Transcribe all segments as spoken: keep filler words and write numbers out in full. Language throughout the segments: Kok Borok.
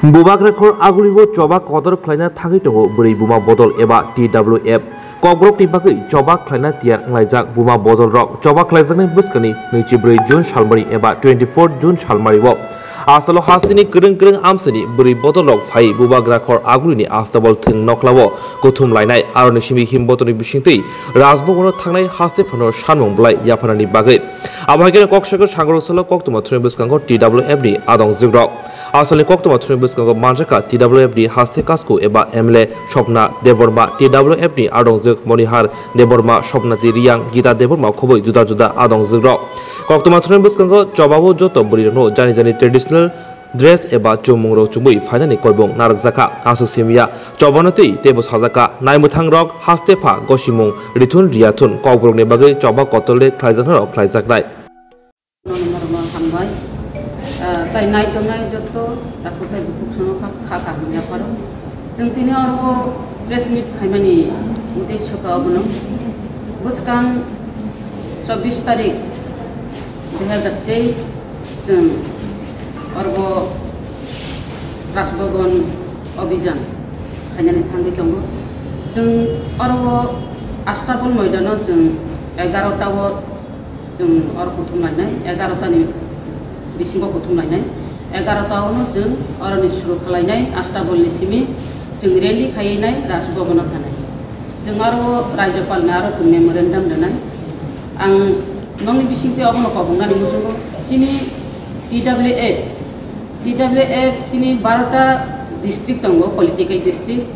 Bubagra khor agulio choba kotor khlaina thangwi tongo bwrwi buma bodol eba T W F. Kokborokni bagwi choba khlaina tiyar wnglaijak buma bodolrok. Choba khlaijaknai bwskangni nwichi bwrwi June salmari eba twenty four June salmari o asalo hasteni kwrwng kwrwng amchaini bwrwi bodolrok phai Bubagra khor agulini astabol thwng noklao kuthum lainai. Aroni simi him bodolni bisingtwi Rajbhabono thangnai haste phano sanmung bwlai yapharnani bagwi. Abo hai kheno kok sakha sangrok salo koktwma thwngwi bwskango T W F ni adong jwkrok. Asalni koktwma thwngwi bwskango manjakha T W F ni haste kasku eba M L A Swapna Debbarma, T W F ni adongjwk Monihar Debbarma, Swapnati Riyang, Gita Debbarma khobwi juda juda adongjwkrok. Koktwma thwngwi bwskango chobao joto bwrwirokno jani jani traditional dress eba chumungrok chumui phainani koibong narwkjakha. Aswk simiya chobano twi teibo sajakha, naimwthangrok haste pha gosimung rithun riyathun kokborokni bagwi choba kotorle khlaijaknarok khlaijaknai. Normal hambai. Ah, tai nai tongnai jotto takhuk tai bukhuk sono kha, kha kaham yapharo. Chwng tini oro press meet khaimani uddesho kha obono. Bwskang chobbish tarik dui hazar teis chwng oro Raj Bhavan Abhijan khainani thangwi tongo. Chwng oro Astabol moidano chwng egarota o chwng oro kuthum lainai, egarota ni bisingo kuthum lainai. Egarota ono chwng oroni suru khlainai, Astabol ni simi chwng rally khaiwi nai Raj Bhavan o thanai. Chwng aro Rajyapal ni aro chwng memorandum rwnai. Ang nokni bisingtwi obono kobongnani muchungo chini T W F, T W F chini barota district tongo, political district,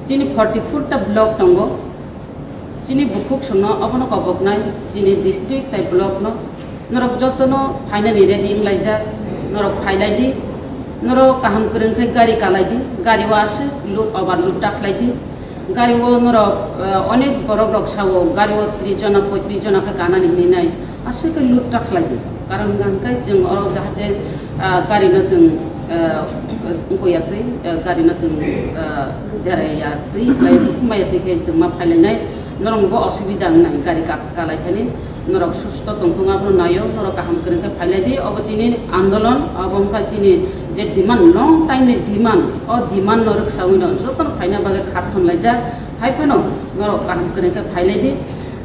chini forty four ta block tongo. Chini bukhuk songno obono koboknai, chini district tai block no. Norok jotono phainani ready wnglaijak, norok phailai di. Norok kaham kwrwng khe gari kalai di, gari o aswk load, overload ta khlai di. Gari o norok, eh, onek borok rok sao, gari o tris jona, poitris jona khe ganani hinwi nai, aswk khe load ta khlai di. Karon hwnkha hwnkhe chwng oro jahate, ah, gari no chwng, ah, wngkoi ya twi, ah, gari no chwng, ah, derai ya twi, bai hukum ya twi khe chwng ma phailai nai, norok bo osubida wng nai gari ka-, kalai thani, norok susto tongthung abono naio, norok kaham kwrwng khe phailai di, obo chini andolon, obo wngkha chini je demand, long time ni demand, o demand no rwksaui no jotono phaina bagwi kha thon laijak, hai phano norok kaham kwrwng khe phailai di.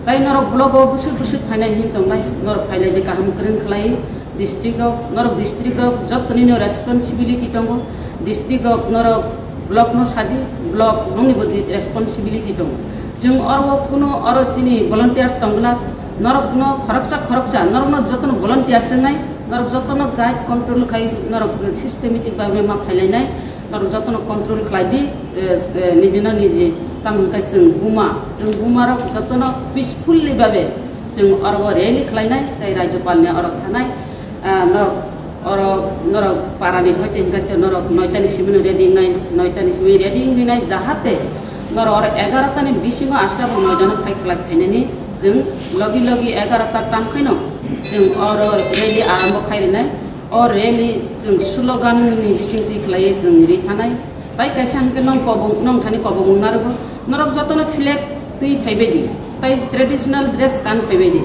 Tai norok block o bwswk bwswk phainai hin tongnai, norok phailai di kaham kwrwng khlai district rok, norok district rok jotoni no responsibility tongo, district rok norok block no sadi, block nokni bo di responsibility tongo. Chwng oro kuno oro chini volunteers tongla, norok no khoroksa khoroksa, norok no jotono volunteers wngnai, norok jotono guide control khai, norok systematic bhabe ma phailainai. Norok jotono control khlai di, eh, eh, niji no niji. Tamo hwnkhe chwng buma, chwng buma rok jotono peacefully babe chwng oro rally khlainai, tei Rajyapal ni oro thanai. Ah, norok oro, norok para ni hoite hwnkhe norok noita ni simi no ready wngnai, noita ni simi ready wngwi nai, jahate norok oro egarota ni bisingo asta bo noita no phai khlai phainani chwng logi logi egarota tam khaino chwng oro rally arombo khai rinai. O rally chwng slogan ni bisingtwi khlaiwi chwng ri thanai. Tai kaisa hwnkhe nong kobong, nong thani kobong wng narwgo. Norok jotono flag twi phaibai di. Tai traditional dress kan phaibai di.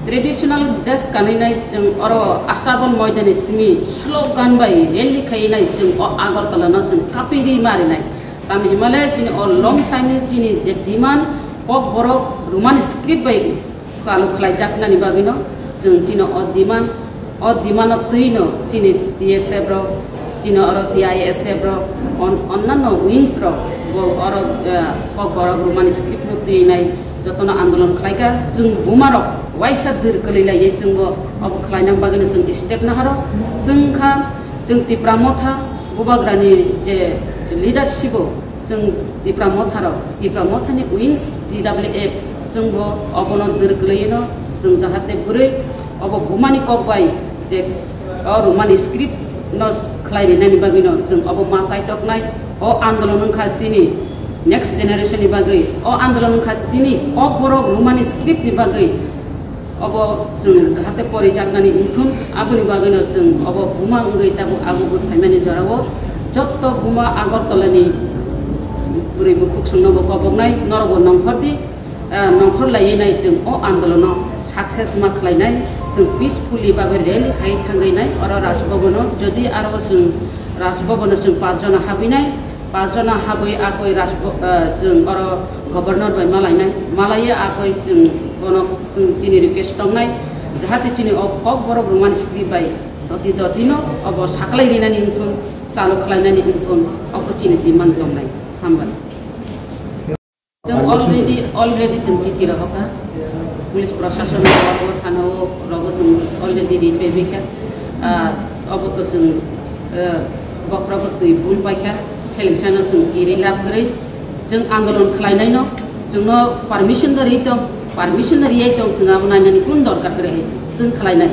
Traditional dress kanwi nai chwng oro Astabol moidani simi slogan bai rally khaiwi nai chwng o Agartala no chwng kapiri marinai. Tamo hinmale chini o long time ni chini je demand Kokborok Roman script bai chalu khlaijaknani bagwino chwng chino o demand, o demand-o twino chini T S F rok, chini oro T I S F rok, on-, onnanno wings rok bo oro, eh, Kokborok Roman script-no twinai jotono andolon khlaikha. Chwng bumarok waisa dwr kwlwi laiwi chwngbo obo khlaina bagwino chwng step naharo. Chwng kha, chwng Tipra Motha Bubagrani je leadership-o, chwng Tipra Motha rok, Tipra Mothani wings T W F, chwng bo obono dwr kwlwino chwng jahate bwrwi obo bumani kok bai je o Roman script no khlai rinani bagwino chwng obo ma chaitoknai. O andolon wngkha chini next generation ni bagwi, o andolon wngkha chini Kokborok Roman script ni bagwi. Obo chwng jahate porijaknani wngthun, aboni bagwino chwng obo buma wngwi tabuk agugwi phaimani jorao jotto buma Agartalani bwrwi bukhuk chwngnobo koboknai, norokbo nongkhor di, ah, nongkhor laiwi nai chwng o andolono success ma khlainai, chwng peacefully babe rally khai thangwi nai oro Rajbhabono, jodi aro chwng Raj Bhavan o chwng panch jona habwi nai, panch jona habwi akoi Raj Bha-, eh, chwng oro governor bai malainai, malaiya akoi chwng bono chwng chini request tongnai, jahate chini o kokborok rwmani script bai doti doti no obo saklai rinani wngthun, chalo khlainani wngthun, obo chini demand tongnai. Hambai. Chwng already, already chwng chithi rohorkha. Police prashason rogo, thana o rogo chwng already ri paibaikha. Ah, obo to chwng, eh, bokhorogo twi bul paikha. Seleng sano chwng kiri lab kwrwi. Chwng andolon khlainaino chwngno permission no ri tong, permission no riyai tong chwng abo nainani kun dorkar kwrwi hai chwng khlainai.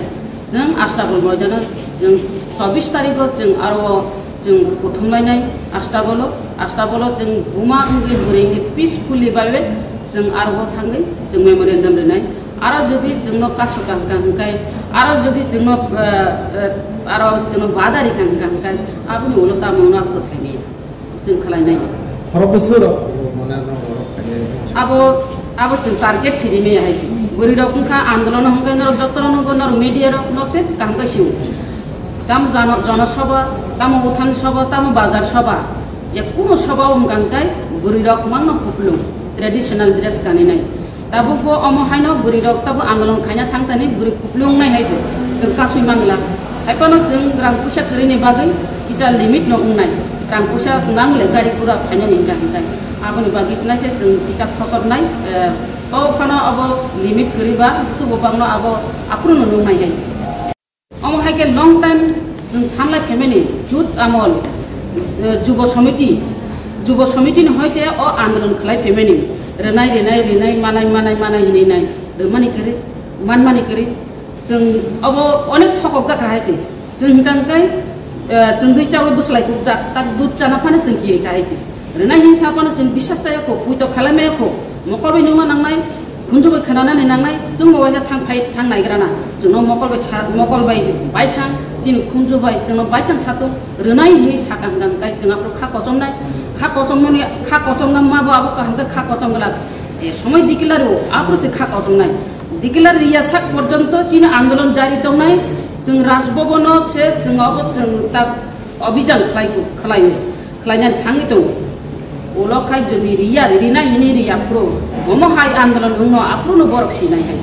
Chwng Astabol moidano chwng chobbish tarikho chwng aro chwng kuthumlainai Astabolo, Astabolo chwng buma wngwi bwrwi wngwi peacefully bai chwng aro thangwi chwng memorandum rwnai. Aro jodi chwngno kasu kaham kaham hwnkhe, aro jodi chwngno, eh, eh, aro chwngno badari kaham kaham hwnkhe, aboni ulo tamo wngno abo saimaya. Chwng khlainai. Khorok bwswk rok, mane, no, rok khainai. Abo, abo chwng target thiri maya hai se. Bwrwi rok wngkha andolon hwnkhe norok jotono nukgo, norok media rok norok tei kaham khe sio. Tamo jano-, jono soba, tamo uthan soba, tamo bazar soba. Je kuno soba wngkha hwnkhe bwrwi rok mangno kupulung, traditional dress kaninai. Tabukbo omo haino bwrwirok tabuk andolon khaina thangthani bwrwi kupulung wngnai hai se chwng kasui mangla. Haiphano chwng rang puisa kwrwini bagwi kisa limit no wngnai. Rang puisa nang le gari gura phainani hwnkha hwnkhe. Aboni bagwi naise chwng kisa khosoknai, eh, to phano abo limit kwrwi ba bwswk bwbangno abo aphuru no nungnai hai se. Omo hai khe long time chwng sanlai phaimani jut amol, eh, Jubo Samiti, Jubo Samiti ni hoite o andolon khlai phaimani rwnai, rwnai, rwnai, manai, manai, manai hinwi nai rwmani kwrwi, manmani kwrwi. Chwng obo onek thokok jakha hai se. Chwng hwnkha hwnkhe, eh, chwng dui chawi bwslai kuk jak, tak dut chana phano chwng kiri kha hai se. Rwnai hin sa phano chwng bisas chaya kho, puito khalai maya kho, mokol bai nungna nangnai, khunju bai khwnanani nangnai, chwngbo waisa thang phai thang naigrana, chwngno mokol bai sa, mokol bai bai thang, chini khunju bai chwngno bai thang satung, rwnai hinwi sakha hwnkha hwnkhe chwng aphuru kha kochomnai, kha kochomnani, kha kochomna ma bo abo kaham khe kha kochom glak, je somoi declare o aphuru se kha kochomnai, declare riya sak porjonto chini andolon jari tongnai, chwng Raj Bhavan o se chwng abo chwng tak Obijan khlai, khlai, khlainani thangwi tongo. Ulo khai jodi riya, rinai hinwi riya phuru, omo hai andolon wngno aphuru no borok sinai hai.